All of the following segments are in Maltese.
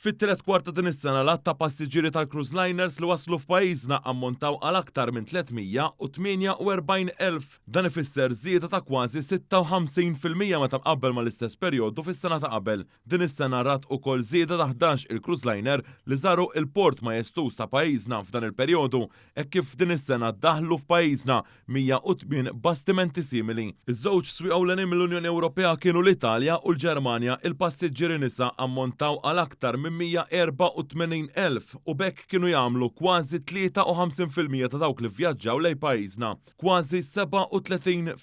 Fit-tielet kwart ta' din is-sena l-għadd ta' passiġġieri tal-cruise liners li waslu f'pajjiżna ammontaw għal aktar minn 348,000. Dan ifisser żieda ta' kważi 56% meta mqabbel mal-istess perjodu fis-sena ta' qabel. Din is-sena rat ukoll żieda ta' 11 il-cruise liner li żaru il-port majestuż ta' pajjiżna f'dan il-perjodu hekk kif f'din is-sena daħlu f'pajjiżna 108 bastimenti simili. Iż-żewġ swieq ewlenin mill-Unjoni Ewropea kienu l-Italja u l-Ġermanja. Il-passiġġieri nisa ammontaw għal aktar minn 184,000 u b'hekk kienu jagħmlu kważi 53% ta' dawk li vvjaġġaw lejn pajjiżna. Kważi 37%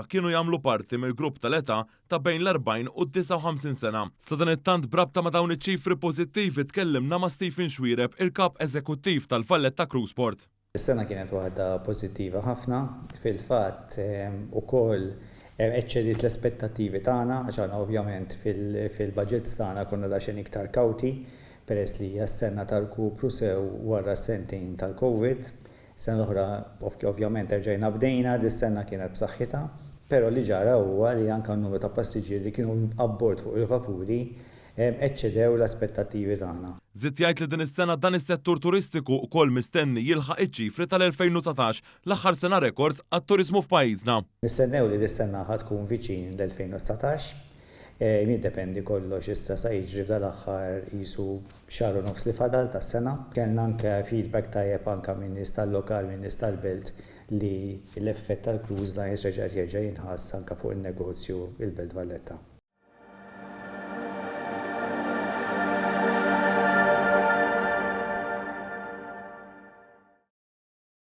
kienu jagħmlu parti mill-grupp tal-età ta' bejn l-40 u d-59 sena. Sadanittant b'rabta ma' dawn iċ-ċifri pożittivi tkellimna ma' Stephen Xuereb, il-Kap Eżekuttiv tal-Valletta Cruise Port. Is-sena kienet waħda pożittiva ħafna, fil-fatt ukoll eċċediet l-aspettattivi tagħna għax aħna ovvjament fil-budgets tagħna konna daqsxejn iktar kawti peress li hija s-sena ta' rkupru sew wara s-sentejn tal-Covid. Sena l-oħra ovvjament erġajna bdejna, dis-sena kienet b'saħħitha, però li ġara huwa li anke n-numru ta' passiġġieri li kienu abbord fuq il-vapuri eċċedew l-aspettattivi tagħna. Żied jgħid li din is-sena dan is-settur turistiku wkoll mistenni jilħaq iċ-ċifri tal-2019, l-aħħar sena rekord għat-turiżmu f'pajjiżna. Nistennew li dis-sena ħa tkun viċin l-2019. Jiddependi kollox issa sa jiġri f'dal-aħħar qisu xahar u nofs li fadal tas-sena. Kellna anke feedback tajjeb anke minn nies tal-lokal, minn nies tal-belt li l-effett tal-cruise lines reġa' qed jerġa' jinħass anke fuq in-negozju il-Belt Valletta.